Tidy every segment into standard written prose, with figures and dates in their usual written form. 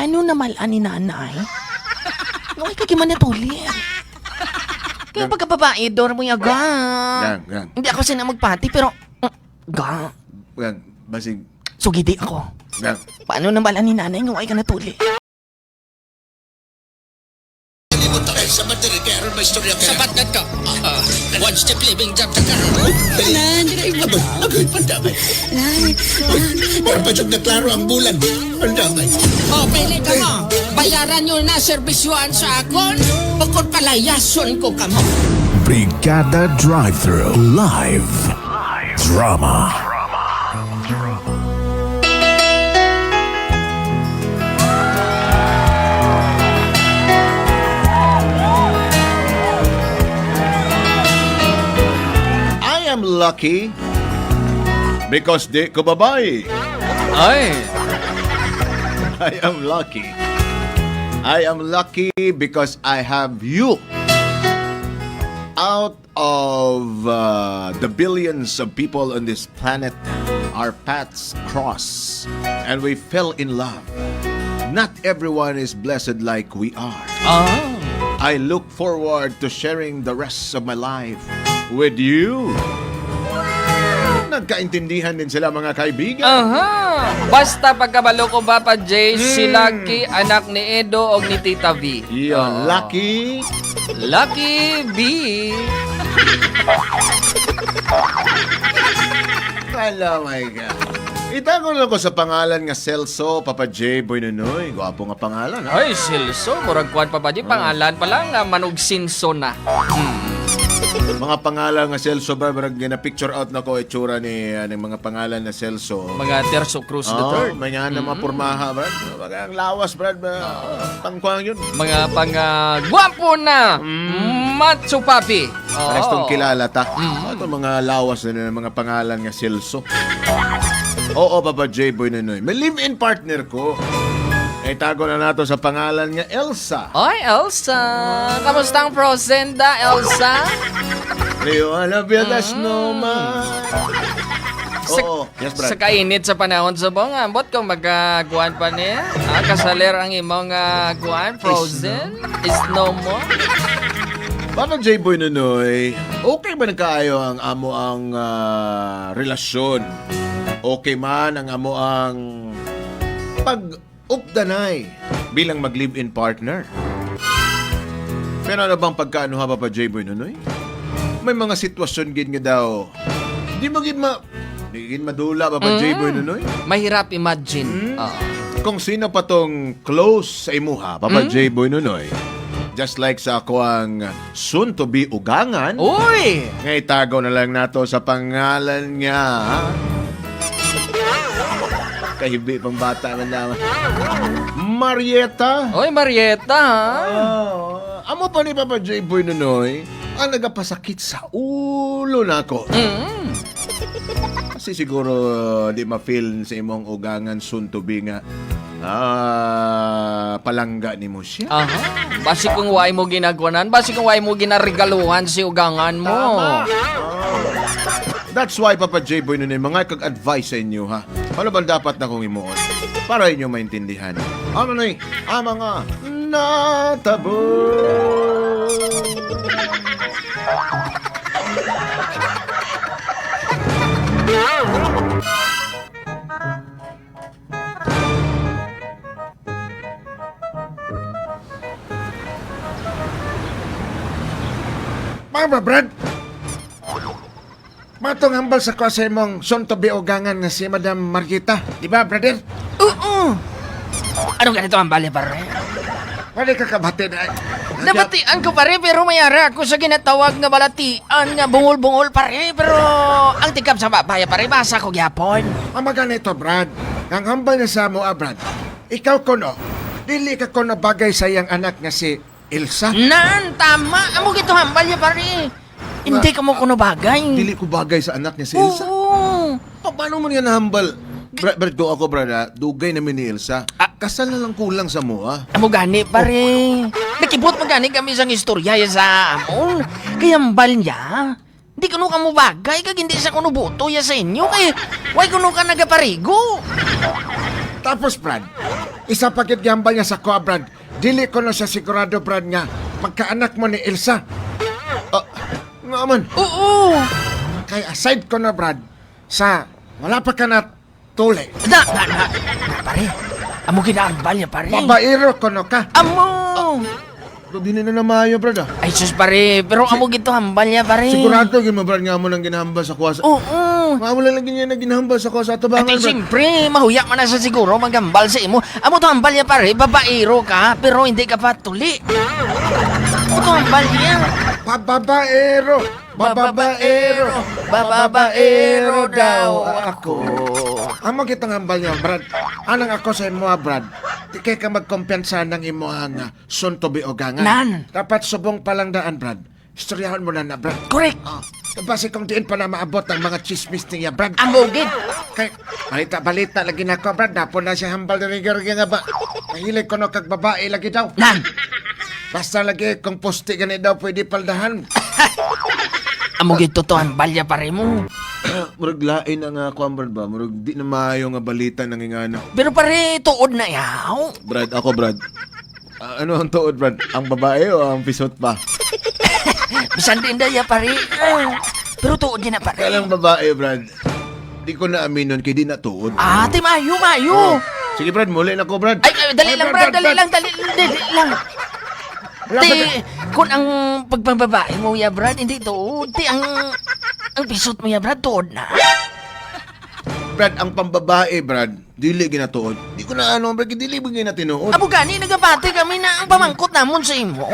Paano namal-an ni nanay? Ngay ka giman natuli. Kaya pagkababae, door mo yaga. Gang, gang. Hindi ako sina magpati, pero ga. Gang, basig. Sugidi ako. Gang. Paano namal-an ni nanay nga way ka natuli? Sapat na ka. One step living job sa karon. Nan, Aboy, agoy, pandamay. Nan, Pero pa na klaro ang bulan. Pandamay. O, pili ka mo. Bayaran nyo na serbisyuan sa akon. Bukod palayason ko kamo. Brigada Drive-Thru Live Drama. I am lucky because di ko babae. Ay, I am lucky. I am lucky because I have you. Out of the billions of people on this planet, our paths cross and we fell in love. Not everyone is blessed like we are. ah, I look forward to sharing the rest of my life with you. Nagkaintindihan din sila, mga kaibigan. Aha. Basta pagkabalo ko ba pa Jay, si Lucky, anak ni Edo og ni Tita V. You're Oo. lucky. Lucky V. Hello, my God. Itago lang ko sa pangalan nga Celso, Papa J. Boy Nunoy. Gwapo nga pangalan, ha? Ay, Silso, murag kuwan pa ba di? Pangalan pa lang, manog sinso na. Mga pangalan nga Celso ba, barag na-picture out na ko itsura ni ng mga pangalan na Celso. Mga Terso Cruz the Oh, Third. may nga na mga pormaha, brad. Mga ang lawas, brad. Pangkuang yun. Mga pang gwapo na. Macho Papi. Oo. Parehas tong kilala ta. Ito mga lawas na mga pangalan nga Celso. Oo, Papa J. Boy Nunoy. May live-in partner ko. Eh, tago na nato sa pangalan nga Elsa. Ay, Elsa. Kamusta ang frozen da, Elsa? Do you wanna build a snowman? Oo, yes, Brad. Sa kainit sa panahon sa bong, ambot kung magkaguan pa niya. Ah, kasaler ang imong guan, frozen, snow mo. Papa J. Boy Nunoy, okay ba nagkaayo ang amo ang relasyon? Okay man ang amo ang pag-updanay bilang mag-live-in partner? Pero ano bang pagkaano ha, Papa J. Boy Nunoy? May mga sitwasyon gid nga daw. Di mo gid ma... Di gid madula, Papa J. Boy Nunoy. Mahirap imagine. Oo. Kung sino pa tong close sa imuha, Papa J. Boy Nunoy, just like sa ako ang soon to be ugangan, Uy! nga itago na lang nato sa pangalan niya. Kahibi pang bata man naman. Marieta. Uy, Marieta, ha? Oh, amo pa ni Papa J. Boy Nunoy ang nagapasakit sa ulo nako. Kasi siguro di ma-feel sa imong ugangan soon to be nga palangga ni mo siya. Aha. Basi kung why mo ginagwanan, basi kung why mo ginarigaluhan si ugangan mo. That's why, Papa J. Boy Nunoy, mga kag-advise sa inyo, ha? Ano ba dapat na kong imuon? Para inyo maintindihan. Ano na ang mga natabo? Mama, Brad. Matong hambal sa kwasa imong son to be ugangan nga si Madam Margita. Di ba, brother? Oo. Anong ganito ang bale, pare? Pwede ka kabati na. Nabatian ko pare, pero mayara ako sa ginatawag nga balatian nga bungol-bungol pare, pero ang tikap sa babaya pare, basa ko gyapon. Ama ganito, Brad. Ang hambal niya sa mo, Brad. Ikaw kono, dili ka kono bagay sa iyang anak nga si Elsa. Nan, tama. Amo gito hambal ya pare. Hindi ka mo kuno bagay. Dili ko bagay sa anak niya si Elsa. Oo. Paano mo niya nahambal? Brad, go ako, Brad, ha? Dugay namin ni Elsa. Kasal na lang kulang sa mo, ah. Amo gani pare. Nakibot mo gani kami sang istorya ya sa amon. Kaya ambal niya. Hindi kuno ka mo bagay kag hindi sa kuno buto ya sa inyo kay way kuno ka nagaparigo. Tapos, Brad, Isa pa gid gihambal niya sa ko, Brad. Dili ko na siya sigurado, Brad, nga magkaanak mo ni Elsa. Ah, nga man. Oo. Kay aside ko na, Brad, sa wala pa ka na tuli. Na, na, na. Na, pare. Amo ginaambal niya, pare. Babaero ko no ka. Amo. Bro, di na na maayo, Brad ah. Ay, sus, pare. Pero amo gito hambal niya, pare. Sigurado gid mo, Brad, nga mo nang ginahambal sa kuha sa... Oo. Nga mo lang lagi niya na ginahambal sa kuha sa At atabangan, Brad. siyempre, mahuya man na sa siguro magambal sa imo. Amo to hambal niya, pare. Babaero ka, pero hindi ka pa tuli. Amo to hambal niya. Pababaero, bababaero, Bababaero daw ako. Amo kitang hambal niya, Brad. Anang ako sa imo, ah, Brad. Di kay ka magkumpiyansa ng imo nga soon to be ogangan. Nan. Dapat subong palang daan, Brad. Istoryahon mo na na, Brad. Correct. Ah, base kung diin pa na maabot ang mga chismis niya, Brad. Amo gid. Kay, balita-balita lagi na ko, Brad. Napo na siya hambal na nga ba. Mahilig ko no kag babae lagi daw. Nan. Basta lagi kung poste gani daw pwede paldahan. Amo gid to hambal niya, pare mo. Murag lain ang kuha, Brad ba? Murag di na maayo nga balita ng ingana. Pero pare, tuod na yaw. Brad, ako, Brad. Ah, ano ang tuod, Brad? Ang babae o ang pisot pa? Bisan din daya, pare. Ah, pero tuod din na, pare. Kaya lang babae, Brad. Di ko na aminon kay di na tuod. Ah, ti mayo, mayo. Sige, Brad, muli na ko, Brad. Ay, ay, dali Ay, lang, Brad, Brad, dali Brad, lang, dali, dali lang. Wala Ti, ba- kung ang pagbababae mo ya, Brad, hindi tuod. Ti, ang pisot mo ya, Brad, tuod na. Brad, ang pambabae, Brad, dili ginatuod. Di ko na ano, Brad, dili ba ginatinuod? Abo gani, nagabate kami na ang pamangkot namon sa imo.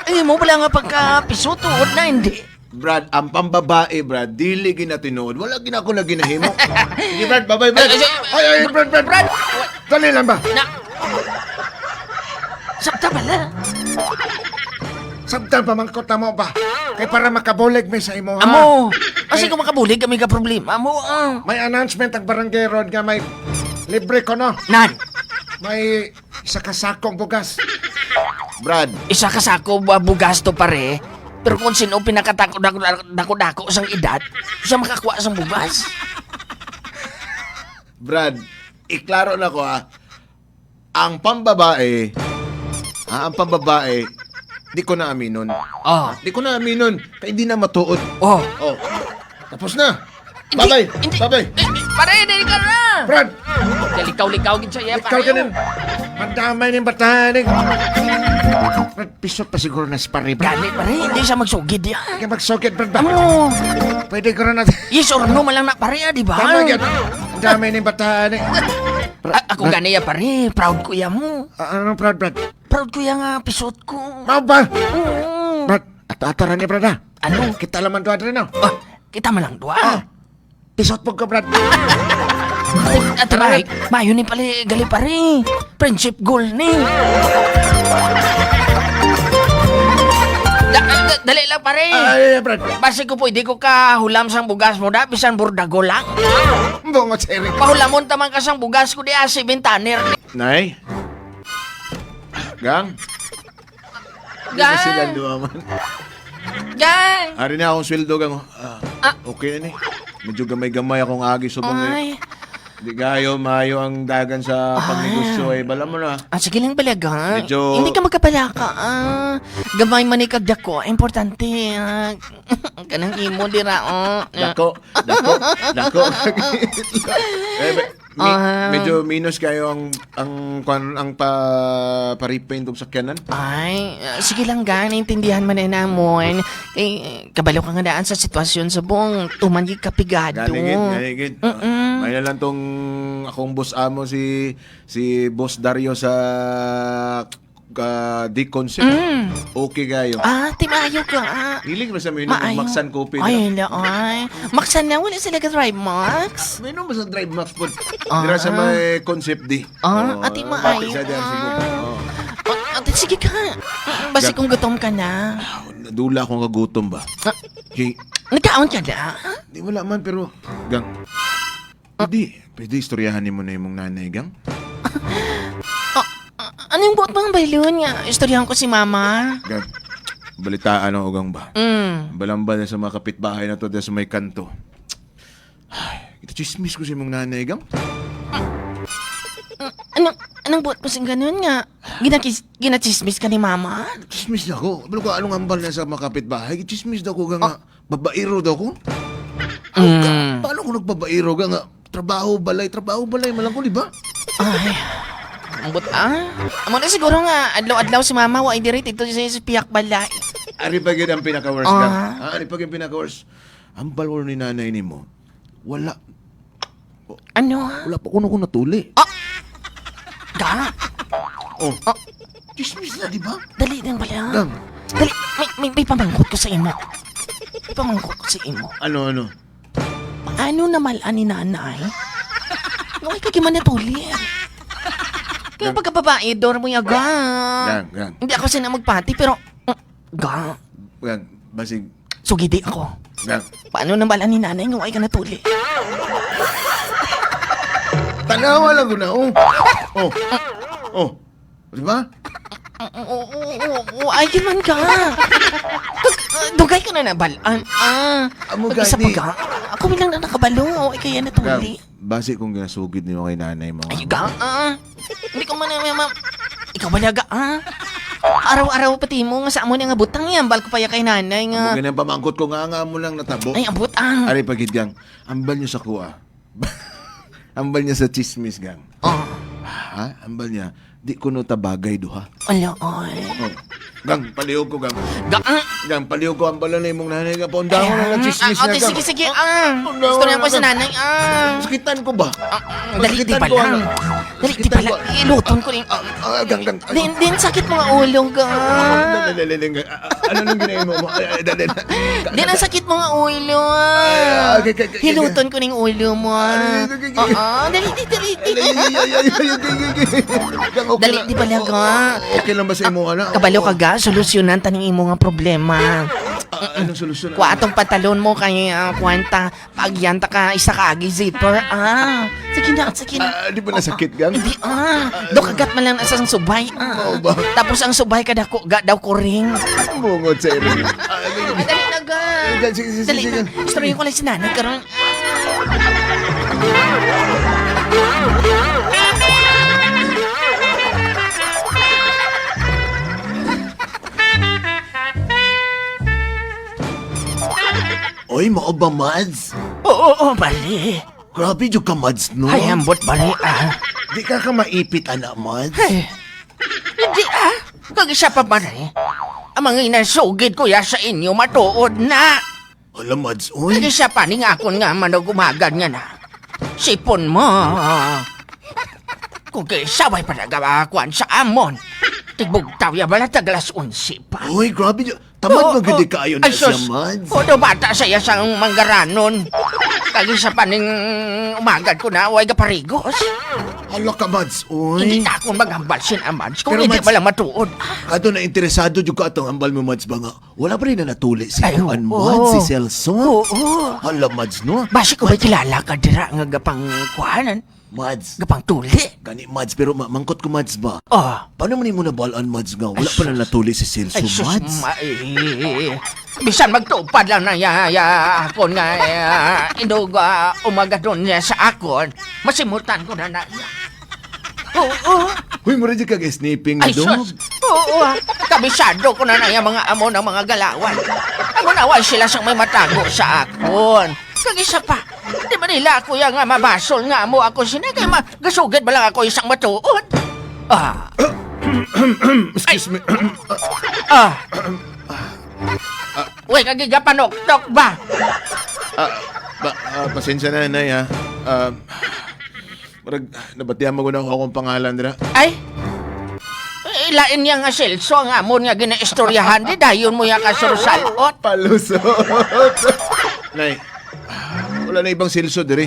Ay, mo pala nga pagka pisot, tuod na, hindi. Brad, ang pambabae, Brad, dili ginatinuod. Wala gina ako na ginahimo. Sige, Brad, bye-bye, Brad. Ay, ay, Ay, ay, Brad, Brad, Brad! Dali lang ba? Na! Sakta pala. Samtang pamangkot na mo ba? Kay para makabulig may sa imo, ha? Amo, kasi kung makabulig kami ka problema, amo, ah. May announcement ang barangay road nga may libre ko no. Nan, May isa ka sakong bugas. Brad, isa ka sako ba bugas to pare. Pero kung sino pinakatako dako dako dako sang edad, siya makakuha sang bugas. Brad, iklaro na ko ah. Ang pambabae, ah, ang pambabae, di ko na aminon. Oh. Di ko na aminon, kaya di na matuod. Oh. Oh. Tapos na. Hindi, Bye-bye. hindi. Bye-bye. Eh, eh, pare, dali ka na. Brad, Likaw-likaw gid siya, ikaw pare. ganin. Mandamay ng batahan. Brad, pisot pa siguro na si pare, Brad. Gani pare, hindi siya magsugid ya. Kaya magsukit, Brad ba? Amo, Pwede ko na yes or no man lang na pare, ah, di ba? Tama yan. Ang dami ng batahan. Ako gani ya pare, proud ko ya mo. Ah, anong proud, Brad? Proud ko ya nga pisot ko. Mau ba? Oo. Brad, ato-ato ni Brad ah. Ano? Kita laman doon rin ah. Ah, kita man lang duwa. Ah, pisot po ko, Brad. Ate, ate Mike, mayo ni pala gali pare. Friendship goal ni. Dali lang pare. Ay, ay, Brad. Basi ko pwede ko ka hulam sang bugas mo da, bisan burdago lang. Bungot sa Eric. Pahulamon tamang ka sang bugas ko di asi bintaner. Nay? Gang? Hindi na sila Gang! duwa man. Gang! Ari na akong sweldo, gang. Ah, Ah. okay na ni. Medyo gamay-gamay akong agi subong eh. Ay, Di gayo, maayo ang dagan sa pagnegosyo eh. Bala mo na. ah, sige lang balaga. Medyo- Hindi ka magkapalaka. Ah. Gamay man ni kag dako. Importante. Ah. Kanang imo dira oh. Dako, dako, dako. eh, Ah. medyo minus kayo ang kwan ang pa pa-repaint og sakyanan. Ay, sige lang ga, naintindihan man na namon. Eh, kabalo ka nga daan sa sitwasyon sa buong tuman yung kapigado. Ganigid, ganigid. May na lang tong akong boss amo si si Boss Dario sa D Concept. Okay kayo. Ah, timayo ka. Ah. Hilig ba sa may inom Maayo. Maxan Coffee? Ay, la, ay. Maxan na, wala sila ka-drive, Max. May inom ba sa Drive Max po? Ah. Dira sa may Concept D. Ah, Oo, ate bati maayo. siya diyan siguro. Oo. Ah, ate, sige ka. Basi kung gutom ka na. Ah, Nadula akong kagutom ba? Ah, Kay, nagkaon ka na? di wala man pero gang. Pwede, pwede istoryahan nimo na imong nanay gang. Ah, ano yung buot mga balon nga? Istoryahan ko si mama. Gang. Balitaan ako gang ba? Balamba na sa mga kapitbahay na to dahil sa may kanto. Ay, kita chismis ko sa imong nanay gang. Ano, Anong buot mo sing ganun nga? Ginachismis ka ni mama? Chismis na ako. Pero kung anong ambal na sa mga kapitbahay, chismis na ko nga. Babairo daw ko. Paano ko nagbabairo ka nga? Trabaho, balay, malang ko, di ba? Ay, ambot ah. Amo na siguro nga, adlaw-adlaw si mama, wa diri dito sa piyak balay. Ari pa gyud ang pinaka-worst Ah. ka. Ari pa gyud ang pinaka-worst. Ang balwar ni nanay nimo. Wala, Ano ah? wala pa kuno ko natuli. Ga, Oh. Chismis na, di ba? dali nang bala. Gang. Dali, may pamangkot ko sa imo. May pamangkot ko sa imo. Ano, ano? Paano namalaan ni nanay? Ngaway ka giman natuli. Kaya pagkababae, door mo yaga. Gang, gang. Hindi ako sina magpati, pero... Ga, Gang, basig. sugidi ako. Gang. Paano namalaan ni nanay? Ngaway ka natuli. Tanawa lang ko na, oh. Oh. Oh. Di ba? Oo, oo, oo, ay, man ka. Dugay ka na nabalaan. Ah, Amo Pag-isa gani. pa ka. Ako bilang na nakabalo. O, ay kaya natuli. Gang, basi kung ginasugid nimo kay nanay mo. Ay, ga, ah. Hindi ko man, ma, ikaw balaga, ah. Araw-araw pati mo nga sa amo nga butang yan. Bal ko pa ya kay nanay Amo nga. ganyan pamangkot ko nga nga mo lang natabo. Ay, ang butang. Ari pagid gang. Ambal niyo sa kuha. Ambal niya sa chismis gang. Oh, Ha? Ambal niya. Di ko no tabagay duha. ala, ay. Oh. Gang, palihog ko gang. Ga, ah. Gang, palihog ko ambal na imong nanay nga paundahon na lang chismis Ah, niya okay, gang. sige, sige, ah. Undahon Istorya na ko sa lang. nanay, ah. Sakitan ko ba? Ah, Dali, di Masakitan ba ko, lang? ano? Dali, di ba Masakitan lang? ko. Iluton ko rin. Ah, ah, gang, gang. Ay, Din, sakit mga ulo, ga. Dali, dali, dali, gang. Ah, ah, ano nang ginawa mo? Ay, ay, dali, dali. Din, ang sakit mga ulo, Ay, ah. ah, okay, okay, okay, Hiluton ko ning ulo mo, ah. Ay, okay, okay. Oo, dali, di, dali, di. Ay, ay, ay, ay, ay, okay, okay, okay. Gang, okay Dali, lang. di ba lang, ah? Okay lang ba sa imo ana? Kabalo ka ga, solusyonan taning imo nga problema. Ah, anong solusyon? Kuha atong pantalon mo kay kwenta, pagyanta ka isa ka agi zipper. Ah, sige na, sige na. Ah, di ba nasakit, gang? Hindi ah. Do kagat man lang sa subay. Ah. Oo ba? Tapos ang subay kadako ga daw kuring. Bungod sa iro. Ah, Ay, dali na ga. Gang, sige, sige, Dali sige, na. gang. Istorya ko lang si nanay karon. Oy, mao ba, Mads? Oo, oo, bali. Grabe jud ka, Mads, no? Ay, ambot bali ah. Di ka ka maipit, ana, Mads? Ay, hindi ah. Kag isa pa man eh. Ang mga inasugid ko ya sa inyo matuod na. Hala, Mads, oy. Kag isa pa ni nga akon nga manog umagad nga na. Sipon mo. Kung kay saway pa nagawakuan sa amon. Tigbugtaw ya bala taglas 11 pa. Oy, grabe jud. Tamad ba gud kaayo na Ay, siya, sus. Mads? Oo, bata siya sang manggaranon. Kag isa pa ning umagad ko na, way gaparigos. Hala ka, Mads, oy. Hindi na akong maghambal sin Mads kung Pero, hindi Mads- pala matuod. Kato na interesado jud ka atong ambal mo, Mads, ba nga? Wala pa rin na natuli si Ay, Juan, oo. Mads, si Celso. Oo. Hala, Mads, no? Basi ko ba kilala ka dira nga gapang kuhanan? Mads. Gapang tuli? Gani, Mads, pero mangkot ko, Mads, ba? Oh. Paano man mo nabalaan, Mads, nga? Wala pa na natuli si Celso, Ay, sus, Mads. ma, eh, bisan magtupad lang na ya, ya, akon nga, eh, indog, umaga doon niya sa akon, masimutan ko na na. Oo, oo. Huy, mo rin kag snipping Ay, na dog. sus. Oo, ah. Kabisado ko na na yung mga amo ng mga galawan. Amo naway sila sang may matago sa akon. Kag isa pa, di ba nila ako yung nga mabasol nga amo ako sina kay gasugid ba lang ako isang matuod? Ah, Excuse me. ah. Uy, kagiga panoktok ba? Ah, pasensya na, nay, ha. Ah, marag, nabatihan mo ko na ako akong pangalan, dira. Ay, ilain niya nga Celso ang amon nga ginaistoryahan di dayon mo ya kasursalot. Palusot. Nay, wala na ibang Celso diri.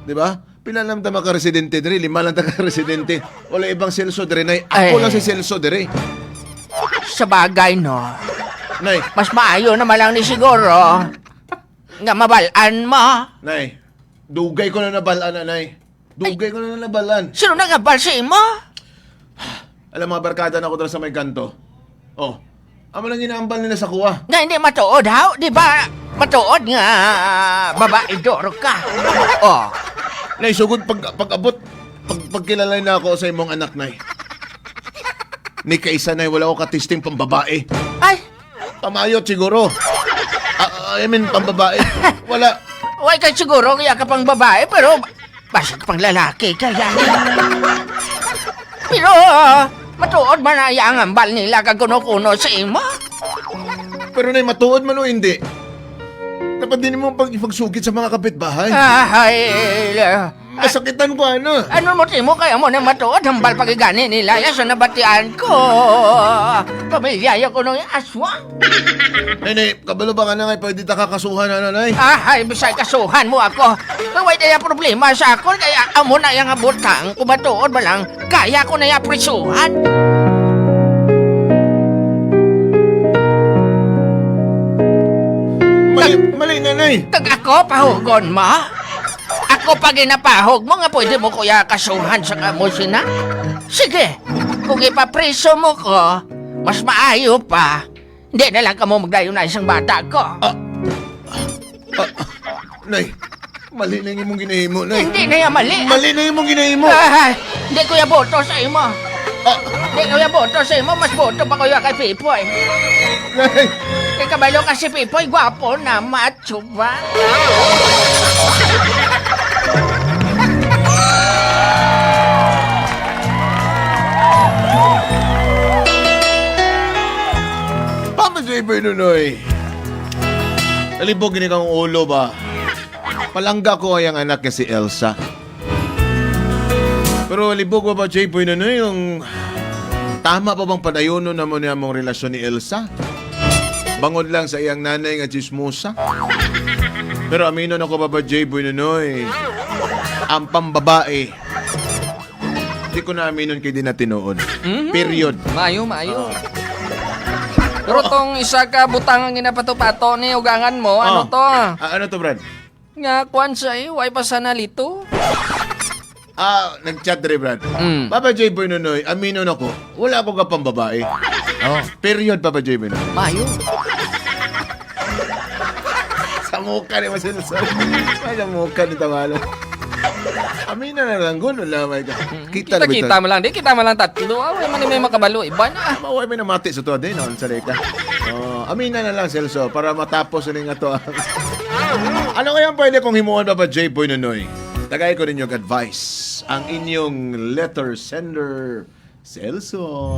Di ba? Pila lang ta maka residente diri, lima lang ta ka residente. Wala ibang Celso diri, nay. Ako Ay. lang si Celso diri. Sa bagay no. Nay, Mas maayo naman lang ni siguro nga mabalaan mo. nay. Dugay ko na nabalaan, na, nay. Dugay ko na nabalaan. Sino nagabal sa imo? Alam mga barkada na ako dara sa may kanto. Oh. Amo lang ginaambal nila sa kuwa. Nga hindi matuod haw, di ba? Matuod nga babae doro ka. Oh. Nay, sugod pag pag-abot, pag Pagkilalay na ako sa imong anak, Nay. Ni kaisa, Nay, wala ko katisting pambabae. Ay, Pamayot siguro. Ah, I mean, pambabae. Wala. way kay siguro kaya ka pang babae, pero basig pang lalaki kaya. Pero matuod man na ang ambal nila kag kuno-kuno sa imo. Pero Nay, matuod man o hindi. Dapat din mo ipagsugid sa mga kapitbahay. Ay, Masakitan ko, ano. ano mo timo kaya mo na matuod hambal pagigani nila ya sa nabatian ko. Pamilya ya kuno yung aswang. Nay, Nay, kabalo ba ka na nga, pwede ta kakasuhan, ano, Nay? Ay, bisay kasuhan mo ako. Kaway na yung problema sa akon, kaya amo na yung butang. Kung matuod ba lang, kaya ko na yung prisuhan. Mali, mali, Nanay. Kag ako, pahugon mo? Ako pa ginapahog mo nga pwede mo kuya kasuhan sa kamusina? Sige, kung ipapriso mo ko, mas maayo pa. Hindi na lang kamo magdayo na isang bata ko. Nay, mali na yung imong ginahimo, Nay. Hindi na yan mali. Mali na yung imong ginahimo. Ay, hindi ko boto sa imo. Ah, Hindi ko boto sa imo, mas boto pa kuya kay Pipoy. Nay. Kay kabalo kasi Pipoy, gwapo na macho ba? Papa J. Nunoy. Alibog ni kang ulo ba? Palangga ko ay ang anak niya si Elsa. Pero alibog ba ba, J. Nunoy, yung tama pa bang padayono na mo niya mong relasyon ni Elsa? Bangod lang sa iyang nanay nga chismosa. Pero amino na ko Papa J. Nunoy, ang pambabae, di ko na aminon kay di na tinuon. Period. Maayo, maayo. Pero tong isa ka butang ang ginapatupato ni ugangan mo, ano Oh. to? Ah, ano to, Brad? Nga kwan siya eh, way pa sana lito. Ah, nag-chat rin, Brad. Mm. Papa J. Boy Nonoy, amino na ko, wala akong kapang babae. Oh. Period, Papa J. Boy Nonoy. Maayo. Sa mukha ni Masilsa. May sa mukha ni Tamalo. Amino na lang, gulo lamay ka. Kita na Kita kita mo lang, di kita mo lang tatlo. Ah, way man ni may makabalo iba na. Maway may namati sa tuwa din, no? Sa reka. Oh, amina na lang, Celso, para matapos na nga to. Ano kaya ang pwede kong himuon, Papa J. Boy Nonoy? Tagay ko ninyong advice. Ang inyong letter sender, Celso.